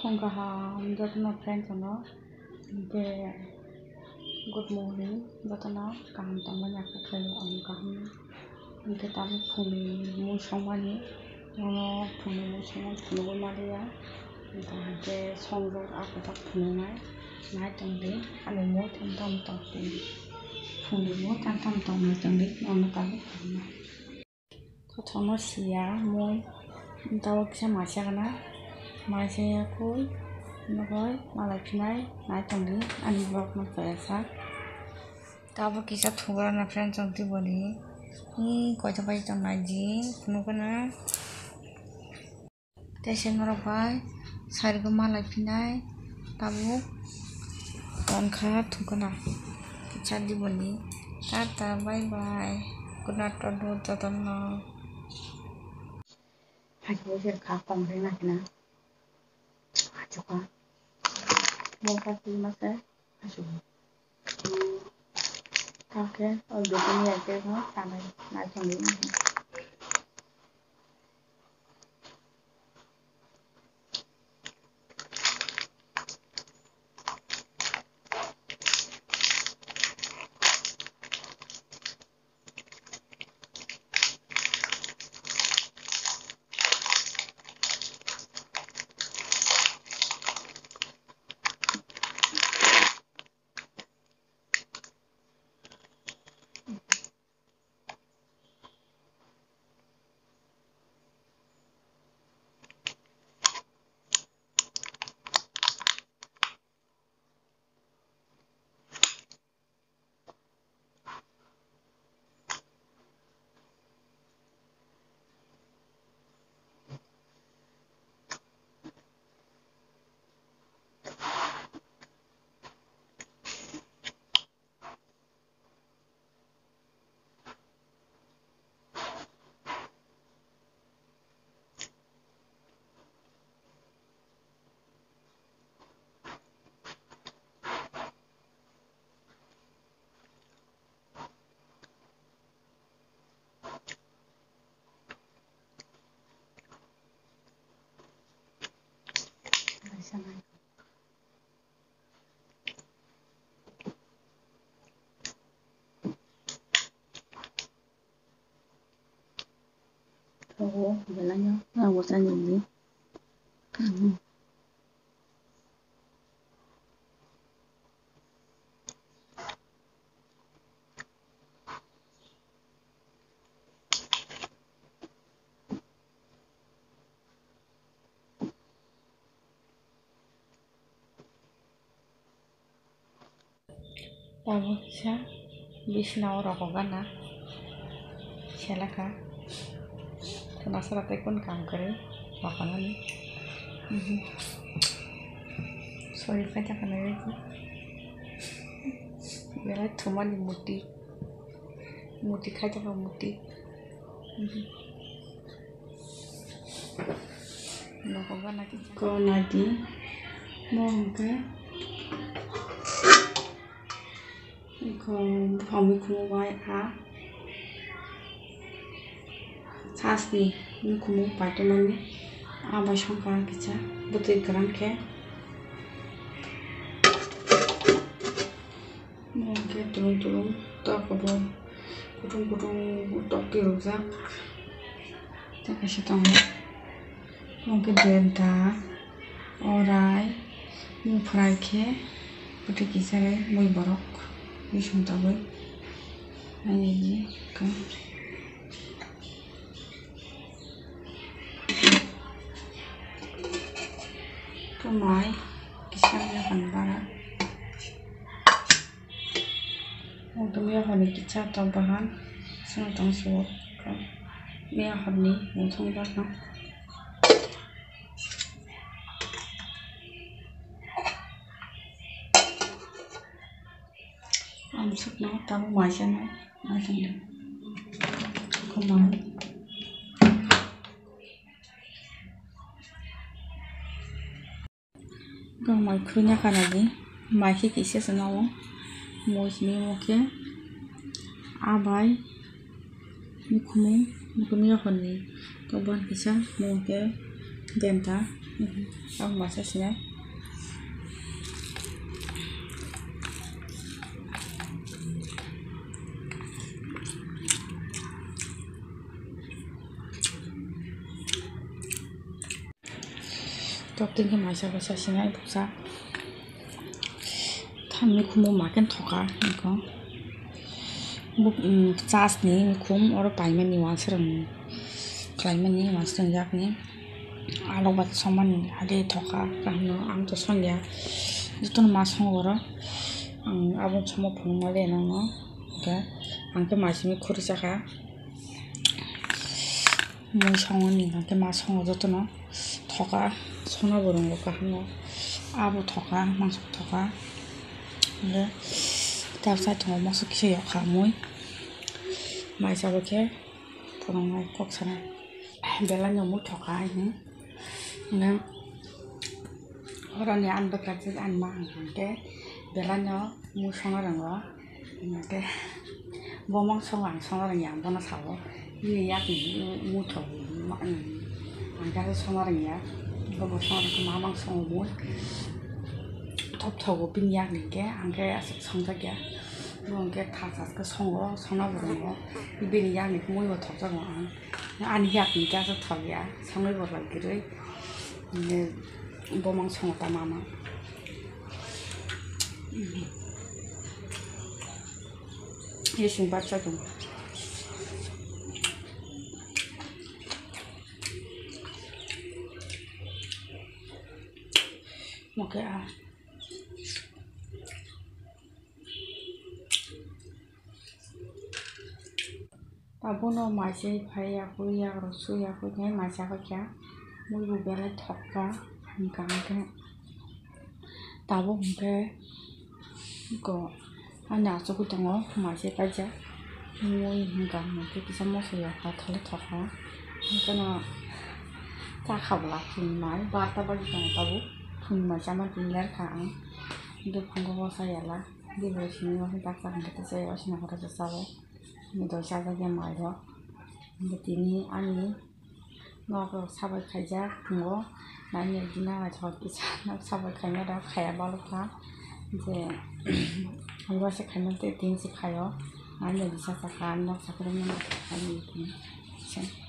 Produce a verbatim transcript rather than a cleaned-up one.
Phung kaham jotono friends no, hwnkhe good morning jotono, kaham tongmani asa khlaio ang kaham. Hwnkhe tabuk phungni mui songmani, nono phungni mui songmani phunugwi maliya, hwnkhe songjak a kwtak phunuknai, nai tongdi ani mui tamo tamo tongdi, phungni mui tamo tamo tong nai tongdi, nono tabuk phunuknai. Kothoma siya mui, tabuk kisa maisa gana, maisa ya koi, nogoi malai phinai, nai tongdi ani vlog no phaiyasa. Tabuk kisa thugra na friend chong tiboni, ni koito pai tong nai di, phunuk gana. Tei se norok bai sari khe malai phinai tabuk tonkha thukgwna kisa diboni. Tata bye bye, good night to jotono. Haikhe se kha kong rina khna achukha mokha twi masa. Asuk. Oke, o dukun ya ke no sanai na chongi. Obo belai no nang bo chani di. Tabuk kisa bisina o rokogana selaka. Khwnasara tei kun kam kwrwi rokonani. Mhm. Sorry, khaita khwnai bai khe. Belai thumani muti. Muti khaita kha muti. Mhm. Nogo gana kisa. Ko nadi. Mo hwnkhe. Ko buphang mikhumu bai a. Sasni mikhumu paitomani. A bai songkha kisa. Bwtwi kwran khe. Mo hwnkhe tulung tulung tok bo kutung kutung tok kirokjak. Tei kaisa tongo. Mo hwnkhe denta, orai, mung phrai khe bwtwi kisa bai mui borok bising togwi. Ani khe. Khe mai kisa mia hwn bara. Mungtwi mia hwn ni kisa tok bahan. Sino tong suo. Mia hwn ni mungthung bakha. Ang sukno tabuk mai sanai. Mai sanai. Kho mai. Kho mai khwina kana di. Mai khe kisa se nao. Moi simi mo khe. Abai. Mikhumu. Mikhumu yakhon ni. Kho ban kisa. Mo khe. Denta. Ang masa sinai. Tok tingkhe maisa bai sa sinai buksa. Thamni khumo makin thoka niko. Buk, um, chas ni khum oro paimani wansarang khlaimani wansarang yakni. Alok bai somani ade thoka kahno ang to songya. Jotono ma songo oro. Ang aboni somo phunukma le nangno. Hwnkhe ang khe maisimi khuri chakha. Mui songoni hwnkhe ma songo jotono thoka, sona bo rwngo kaham no, abo thoka, mangso thoka, hwnkhe tabsa tongo mangso kisa yokha mui, maisa bo khe phunuknai kok sanai, belai no mui thoka, hwnkhe oroni ani bwkha je ani ma hwnkhe belai no mui songna rwngo. Hingke bo mangso ang songna rwngya, ang bono sao. Bini yakni muthok ang khe songna rwngya. Bo bo songna rwngkhe ma mangso mui thopthogo bini yakni hingke ang khe aswk songjakya. Bo hingke tha cha khe songo, songna bo rwngo. Bini yakni mui bo thopjago ang. Ani yakni hingke aswk thokya, songwi bo rwgwirwi. Hingke bo mangso ta mama. Ising bacha dong. Oke, ah. Abono maisai phai yakui, yagrok su yakui khe maisa khe kya, mui bo belai thokka, hwnkha hwnkhe tabuk hwnkhe ko ani achugwi tongo maisai kaijak, mui hwnkha hwnkhe kisa moso yakha thole thokha, hwnkhe no chakha bwla phunumai barta bagwi tongo tabuk, phunumai chama tini lerkha ang, buphango bwsa yala, bini simi baksa hwnkhe tei chaya, o sini horo chao. Doi chajakya mairok. Hingke tini ani nok rok sabai khaijak tongo. Nai nai di naithok kisa nok sabai khaima rok khaya balokha. Je, haiba se khaima tei tin se khaio. Nai nai di sasa kha nok sakrumna naithok khaini tini.